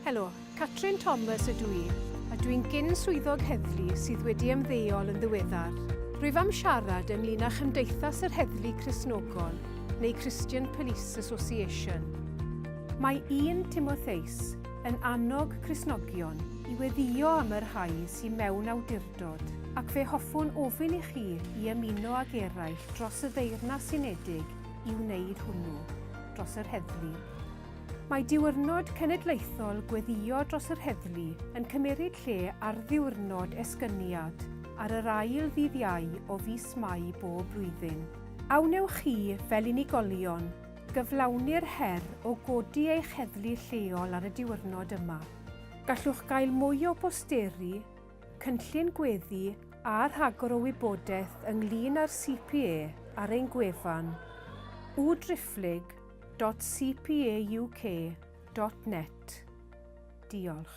Helo, Catrin Thomas ydw i, a dwi'n gyn-swyddog heddlu sydd wedi ymddeol yn ddiweddar. Rwyf am siarad ynglyn â Chymdeithas yr Heddlu Cristnogol, neu Christian Police Association. Mae 1 Timotheus yn annog Cristnogion i weddïo am y rhai sydd mewn awdurdod, ac fe hoffwn ofyn i chi i ymuno ag eraill dros y Deyrnas Unedig i wneud hwnnw, dros yr heddlu. Mae Diwrnod Cenedlaethol Gweddïo dros yr Heddlu yn cymeryd lle ar ddiwrnod esgyniad ar yr ail ddydd Iau o fis Mai bob blwyddyn. A wnewch chi, fel unigolion, gyflawni'r her o godi eich heddlu lleol ar y diwrnod yma? Gallwch gael mwy o bosteri, cynllun gweddi a rhagor o wybodaeth ynglŷn â'r CPA ar ein gwefan www.cpauk.net. Diolch.